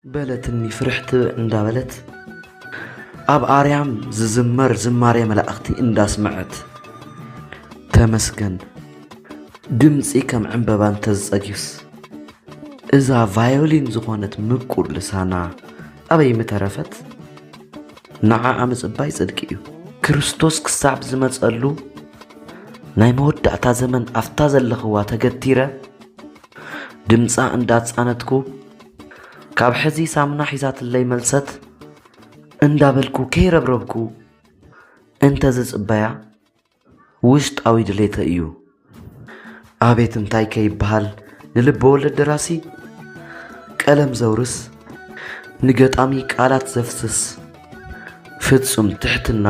በለትኒ ፍርሕ ትብዕ እንዳበለት ኣብ ኣርያም ዝዝመር ዝማሬ መላእኽቲ እንዳስመዐት። ተመስገን፣ ድምፂ ከም ዕምበባ እንተዝፀግዩስ እዛ ቫዮሊን ዝኾነት ምቁር ልሳና ኣበይ ምተረፈት? ንዓኣ ምፅባይ ፅድቂ እዩ። ክርስቶስ ክሳብ ዝመፀሉ ናይ መወዳእታ ዘመን ኣብታ ዘለኽዋ ተገቲረ ድምፃ እንዳፃነትኩ ካብ ሕዚ ሳምና ሒዛትለይ መልሰት እንዳበልኩ ከይረብረብኩ እንተዝፅበያ ውሽጣዊ ድሌተ እዩ። ኣቤት እንታይ ከይበሃል ንልበ ወለድ ደራሲ ቀለም ዘውርስ ንገጣሚ ቃላት ዘፍስስ ፍጹም ትሕትና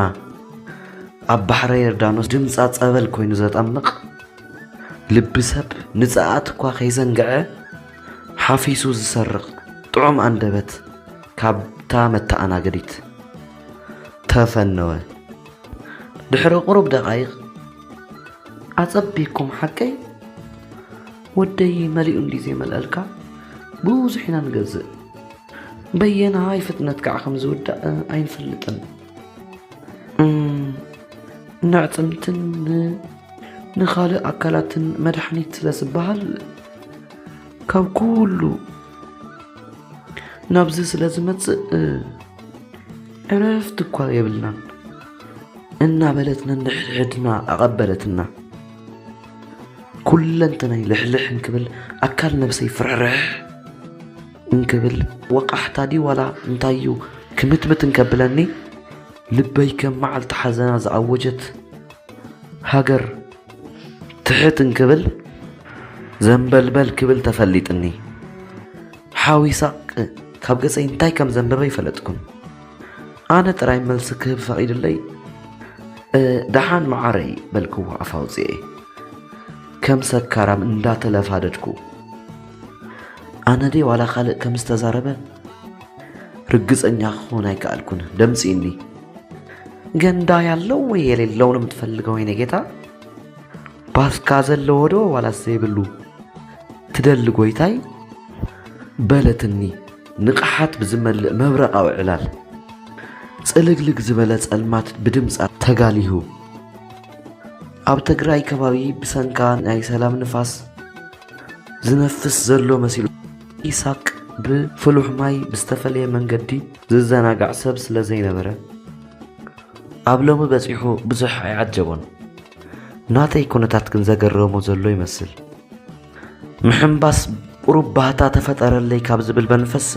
ኣብ ባሕረ ዮርዳኖስ ድምጻ ጸበል ኮይኑ ዘጠምቕ ልቢ ሰብ ንጽኣት እኳ ከይዘንግዐ ሓፊሱ ዝሰርቕ ጥዑም ኣንደበት ካብታ መተኣናገዲት ተፈነወ። ድሕሪ ቁሩብ ደቓይቕ ኣጸቢቕኩም ሓቀይ ወደይ መሊኡ እንዲ ዘይመልአልካ ብዙሕ ኢና ንገዝእ። በየናይ ፍጥነት ከዓ ከም ዝውዳእ ኣይንፈልጥን። እም፣ ንዕጽምትን ን- ንኻልእ ኣካላትን መድሓኒት ስለ ዝበሃል ካብ ኩሉ ናብዚ ስለ ዝመጽእ ዕረፍቲ እኳ የብልናን እናበለት ነንሕድሕድና ኣቐበለትና። ኩለንተናይ ልሕልሕ እንክብል ኣካል ነብሰይ ፍርሕርሕ እንክብል ወቃሕታ ድዩ ዋላ እንታይ እዩ ክምትምት እንከብለኒ ልበይ ከም መዓልቲ ሓዘና ዝኣወጀት ሃገር ትሕት እንክብል ዘንበልበል ክብል ተፈሊጥኒ። ሓዊሳ ካብ ገጸይ እንታይ ከም ዘንበበ ይፈለጥኩን። ኣነ ጥራይ መልሲ ክህብ ፈቒድለይ፣ "እ፣ ደሓን መዓረይ" በልክዎ ኣፍ ኣውጺኤ። ከም ሰካራም እንዳተለፋደድኩ። ኣነ ድየ ዋላ ካልእ ከም ዝተዛረበ ርግጸኛ ክኾን ኣይከኣልኩን። ደምጺእኒ። "ገንዳ ያለው ወይ የሌለው ነው የምትፈልገው የኔ ጌታ? ባስካ ዘለዎ ዶ ዋላስ ዘይብሉ ትደሊ ጎይታይ?" በለትኒ ንቕሓት ብዝመልእ መብረቓዊ ዕላል። ጽልግልግ ዝበለ ጸልማት ብድምጻ ተጋሊሁ። ኣብ ትግራይ ከባቢ ብሰንካ ናይ ሰላም ንፋስ ዝነፍስ ዘሎ መሲሉ፣ ኢሳቅ ብፍሉሕ ማይ ብዝተፈለየ መንገዲ ዝዘናጋዕ ሰብ ስለ ዘይነበረ፣ ኣብ ሎሚ በጺሑ ብዙሕ ኣይዓጀቦን። ናተይ ኩነታት ግን ዘገረሞ ዘሎ ይመስል። ምሕንባስ ቁሩብ ባህታ ተፈጠረለይ ካብ ዝብል መንፈስ